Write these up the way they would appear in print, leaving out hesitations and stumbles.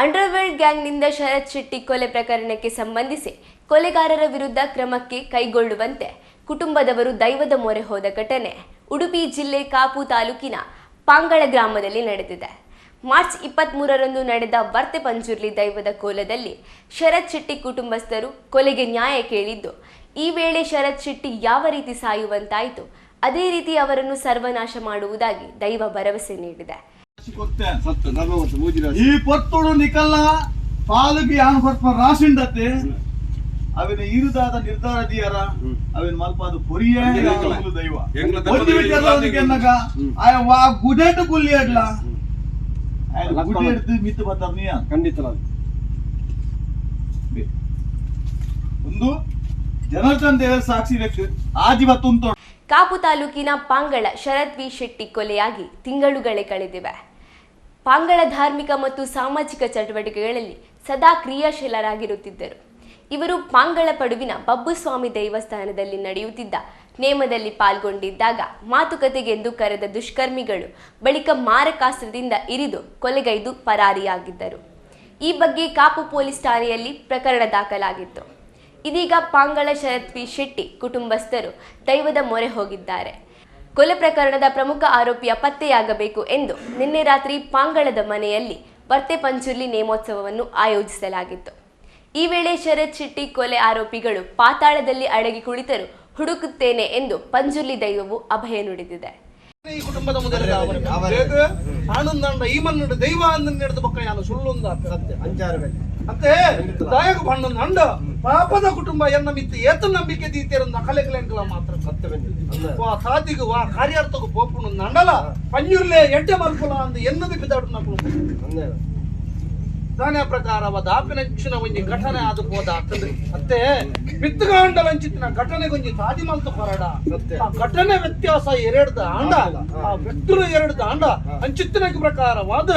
Underworld ಗ್ಯಾಂಗ್ನಿಂದ Sharath Shetty ಕೊಲೆ ಪ್ರಕರಣಕ್ಕೆ ಸಂಬಂಧಿಸಿ ಕೊಲೆಗಾರರ ವಿರುದ್ಧ ಕ್ರಮಕ್ಕೆ ಕೈಗೊಳ್ಳುವಂತೆ ಕುಟುಂಬದವರು ದೈವದ ಮೊರೆ ಹೋದ ಘಟನೆ ಉಡುಪಿ ಜಿಲ್ಲೆ ಕಾಪು ತಾಲೂಕಿನ ಪಾಂಗಳ ಗ್ರಾಮದಲ್ಲಿ ನಡೆದಿದೆ. ಮಾರ್ಚ್ 23ರಂದು ನಡೆದ ವರ್ತೆ ಪಂಜುರ್ಲಿ ದೈವದ ಕೋಲದಲ್ಲಿ ಶರತ್ ಶೆಟ್ಟಿ ಕುಟುಂಬಸ್ಥರು ಕೊಲೆಗೆ ನ್ಯಾಯ ಕೇಳಿದ್ದು, ಈ ವೇಳೆ ಶರತ್ ಶೆಟ್ಟಿ ಯಾವ ರೀತಿ ಸಾಯುವಂತಾಯಿತು, ಅದೇ ರೀತಿ ಅವರನ್ನು ಸರ್ವನಾಶ ಮಾಡುವುದಾಗಿ ದೈವ ಭರವಸೆ ನೀಡಿದೆ. ಕೊತ್ತೆ. ಸತ್ತು ಧರ್ಮ ಮತ್ತು ಮೂಜಿ ರಾಶಿ. ಈ ಪೊತ್ತುಡು ನಿಕಲ್ಲ ಪಾಲುಗೆ ಯಾನ್ ಕೊರ್ಪ ರಾಶಿಂಡತೆ ಅವಿನ ಇರುದಾದ ನಿರ್ಧಾರ ದಿಯರ ಅವಿನ ಮಲ್ಪಾದ ಪೊರಿಯೇ ಯಾವೊಂದು ದೈವ. ಎಂಗ್ಲ ಒಂದು ವಿಚಾರ ಎನ್ನಗ ಆಯ ವಾ ಗುಡೆಟು ಗುಲ್ಲಿ ಅಡ್ಲ ಆಯನ ಗುಡೆ ಹಿಡ್ದು ಮಿತ್ತು ಬತ್ತಾರ ನೀ. ಖಂಡಿತ. ಒಂದು ಜನಾರ್ದನ್ ದೇವರ ಸಾಕ್ಷಿ ಲೆಕ್ಕ ಆಜಿ ಬತ್ತುಂತೋ. ಕಾಪು ತಾಲೂಕಿನ ಪಾಂಗಳ ಶರತ್ ವಿ ಶೆಟ್ಟಿ ಕೊಲೆಯಾಗಿ ತಿಂಗಳುಗಳೇ ಕಳೆದಿವೆ. ಪಾಂಗಳ ಧಾರ್ಮಿಕ ಮತ್ತು ಸಾಮಾಜಿಕ ಚಟುವಟಿಕೆಗಳಲ್ಲಿ ಸದಾ ಕ್ರಿಯಾಶೀಲರಾಗಿರುತ್ತಿದ್ದರು. ಇವರು ಪಾಂಗಳ ಪಡುವಿನ ಬಬ್ಬುಸ್ವಾಮಿ ದೇವಸ್ಥಾನದಲ್ಲಿ ನಡೆಯುತ್ತಿದ್ದ ನೇಮದಲ್ಲಿ ಪಾಲ್ಗೊಂಡಿದ್ದಾಗ ಮಾತುಕತೆಗೆಂದು ಕರೆದ ದುಷ್ಕರ್ಮಿಗಳು ಬಳಿಕ ಮಾರಕಾಸ್ತ್ರದಿಂದ ಇರಿದು ಕೊಲೆಗೈದು ಪರಾರಿಯಾಗಿದ್ದರು. ಈ ಬಗ್ಗೆ ಕಾಪು ಪೊಲೀಸ್ ಠಾಣೆಯಲ್ಲಿ ಪ್ರಕರಣ ದಾಖಲಾಗಿತ್ತು. ಇದೀಗ ಪಾಂಗಳ ಶರತ್ ಪಿ ಶೆಟ್ಟಿ ಕುಟುಂಬಸ್ಥರು ದೈವದ ಮೊರೆ ಹೋಗಿದ್ದಾರೆ. ಕೊಲೆ ಪ್ರಕರಣದ ಪ್ರಮುಖ ಆರೋಪಿಯ ಪತ್ತೆಯಾಗಬೇಕು ಎಂದು ನಿನ್ನೆ ರಾತ್ರಿ ಪಾಂಗಳದ ಮನೆಯಲ್ಲಿ ವರ್ತೆ ಪಂಜುರ್ಲಿ ನೇಮೋತ್ಸವವನ್ನು ಆಯೋಜಿಸಲಾಗಿತ್ತು. ಈ ವೇಳೆ ಶರತ್ ಶೆಟ್ಟಿ ಕೊಲೆ ಆರೋಪಿಗಳು ಪಾತಾಳದಲ್ಲಿ ಅಡಗಿ ಕುಳಿತರು ಹುಡುಕುತ್ತೇನೆ ಎಂದು ಪಂಜುರ್ಲಿ ದೈವವು ಅಭಯ ನುಡಿದಿದೆ. ಈ ಕುಟುಂಬದ ಮೊದಲ ಆನಂದಂಡ ಈ ಮಣ್ಣು ದೈವ ಅಂದ ನಡೆದ ಬಕ್ಕ ಯಾನು ಸುಳ್ಳೊಂದ. ಸತ್ಯ ಅಂಚಾರ ಬೆಲೆ. ಅಂತೆ ದಾಯಕ ಬಣ್ಣಂದ ಅಂಡ ಪಾಪದ ಕುಟುಂಬ ಎನ್ನ ಮಿತ್ತು ಏತ ನಂಬಿಕೆ ದೀತೇರಂದ ಅಕಲೆಗಲೆಂಕಲ ಮಾತ್ರ. ಸತ್ಯ ಬಂದಿದೆ. ವಾ ಸಾದಿಗು ವಾ ಕಾರ್ಯಾರ್ಥకు ಪೋಪುನು ಅಂಡಲ ಪಂಜುರ್ಲೆ ಎಡ್ಡೆ ಮಲ್ಪುಲ ಅಂದ ಎನ್ನದು ಬಿದಾಡು ನಕಲು. ದಾನ ಪ್ರಕಾರವ ದಾಪಿನಂಚಿನ ಒಂಜಿ ಘಟನೆ ಆದು ಹೋದ ಅತ್ತೆ ಮಿತ್ತುಗಾಂಡಲಂಚಿತ್ತಿನ ಘಟನೆ ಗೊಂಜಿ ತಾದಿ ಮಲ್ತು ಹೊರಡ. ಸತ್ಯ. ಆ ಘಟನೆ ವ್ಯತ್ಯಾಸ ಎರಡ್ದ ಆಂಡ ಆ ವ್ಯಕ್తులు ಎರಡ್ದ ಆಂಡ ಅಂಚಿತ್ತಿನಕ್ಕೆ ಪ್ರಕಾರವಾದ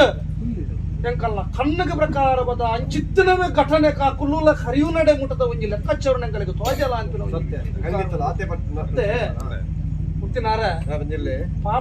ಎಂಕಲ್ಲ ಕಣ್ಣಗೆ ಪ್ರಕಾರವಾದ ಅಂಚಿತ್ತಿನವೇ ಘಟನೆ ಕಾ ಕುಲ್ಲುಲ ಹರಿಯು ನಡೆ ಮುಟ್ಟದ ಒಂಜಿ ಲೆಕ್ಕಾಚಾರ ತೋಜಲ ಅಂತ. ಸತ್ಯ ಖಂಡಿತ ಆತೆ. ಮತ್ತೆ ಮುತ್ತಿನಾರ. ಬಂದಿಲ್ಲ. ಪಾಪ.